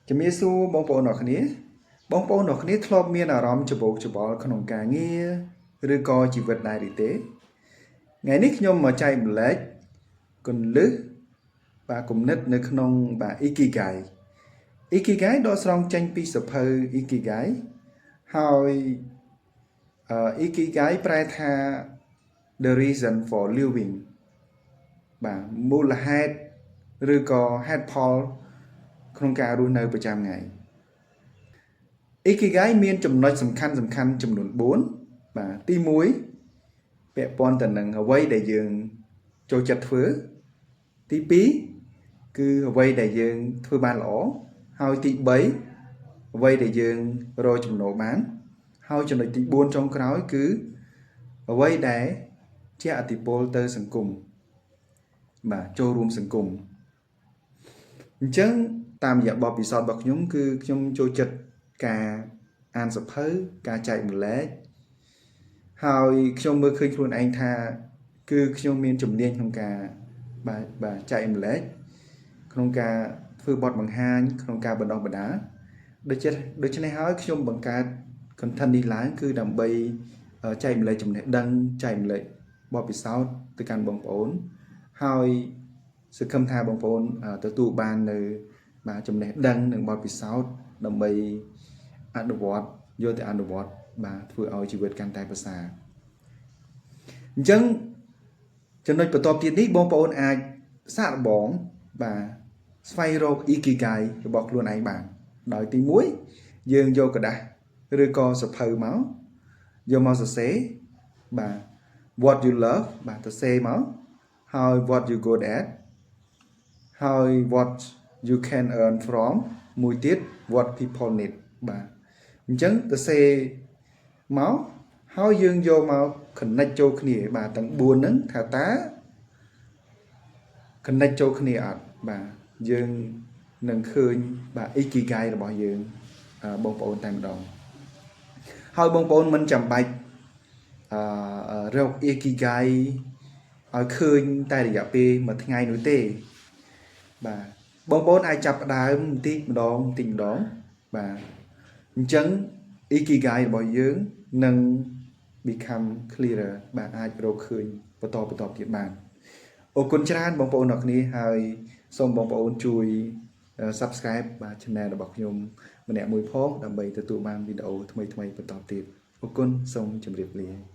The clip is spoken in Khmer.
ជំរាបសួរបងប្អូនអរគ្នាបងប្អូនអរគ្នាធ្លាប់មានអារម្មណ៍ច្របូកច្របល់ក្នុងការងារឬក៏ជីវិតដែរឬទេថ្ងៃនេះខ្ញុំមកចែករំលែកគន្លឹះបាទគំនិតនៅក្នុងបាទ Ikigai។ Ikigai ដកស្រង់ចេញពីសៀវភៅ Ikigai ហើយអឺ Ikigai ប្រែថា the reason for living បាទមូលហេតុឬក៏ហេតុផលក្នុងការរស់នៅប្រចាំថ្ងៃ Ikigai មានចំណុចសំខាន់សំខាន់ចំនួន4បាទទី1ពាក់ព័ន្ធទៅនឹងអ្វីដែលយើងចូលចិត្តធ្វើទី2គឺអ្វីដែលយើងធ្វើបានល្អហើយទី3អ្វីដែលយើងរកចំណូលបាន ហើយចំណុចទី4ចុងក្រោយគឺអ្វីដែលជាឥទ្ធិពលទៅសង្គមបាទចូលរួមសង្គមអញ្ចឹងតាមរយៈបទពិសោធន៍របស់ខ្ញុំគឺខ្ញុំចូលចិត្តការអានសៀវភៅការចែករំលែកហើយខ្ញុំមើលឃើញខ្លួនឯងថាគឺខ្ញុំមានជំនាញក្នុងការបាទបាទចែករំលែកក្នុងការធ្វើបទបង្ហាញក្នុងការបណ្ដុះបណ្ដាលដូច្នេះដូច្នេះហើយខ្ញុំបង្កើត content នេះឡើងគឺដើម្បីចែករំលែកចំណេះដឹងចែករំលែកបទពិសោធន៍ទៅកាន់បងប្អូនហើយសង្ឃឹមថាបងប្អូនទទួលបាននៅបាទចំណេះដឹងនិងបទពិសោធន៍ដើម្បីអនុវត្តយកទៅអនុវត្តបាទធ្វើឲ្យជីវិតកាន់តែប្រសើរអញ្ចឹងចំណុចបន្ទាប់ទៀតនេះបងប្អូនអាចសាកល្បងបាទស្វែងរក Ikigai របស់ខ្លួនឯងបានដោយទី1យើងយកក្រដាសឬក៏សៀវភៅមកយកមកសរសេរបាទ what you love បាទសរសេរមកហើយ what you good at ហើយ what you can earn from មួយទៀត what people need បាទអញ្ចឹងសរសេរមកហើយយើងយកមក connect ចូលគ្នាបាទទាំង4ហ្នឹងថាតើ connect ចូលគ្នាអត់បាទយើងនឹងឃើញបាទ ikigai របស់យើងបងប្អូនតែម្ដងហើយបងប្អូនមិនចាំបាច់អឺរក ikigai ឲ្យឃើញតែរយៈពេលមួយថ្ងៃនោះទេបាទបងប្អូនអាចចាប់ផ្ដើមបន្តិចម្ដងបន្តិចម្ដងបាទអញ្ចឹង ikigai របស់យើងនឹង become clearer បាទអាចរកឃើញបន្តបន្តទៀតបានអរគុណច្រើនបងប្អូនអរគ្នាហើយសូមបងប្អូនជួយ subscribe បាទ channel របស់ខ្ញុំម្នាក់មួយផងដើម្បីទទួលបានវីដេអូថ្មីៗបន្តទៀតអរគុណសូមជម្រាបលា។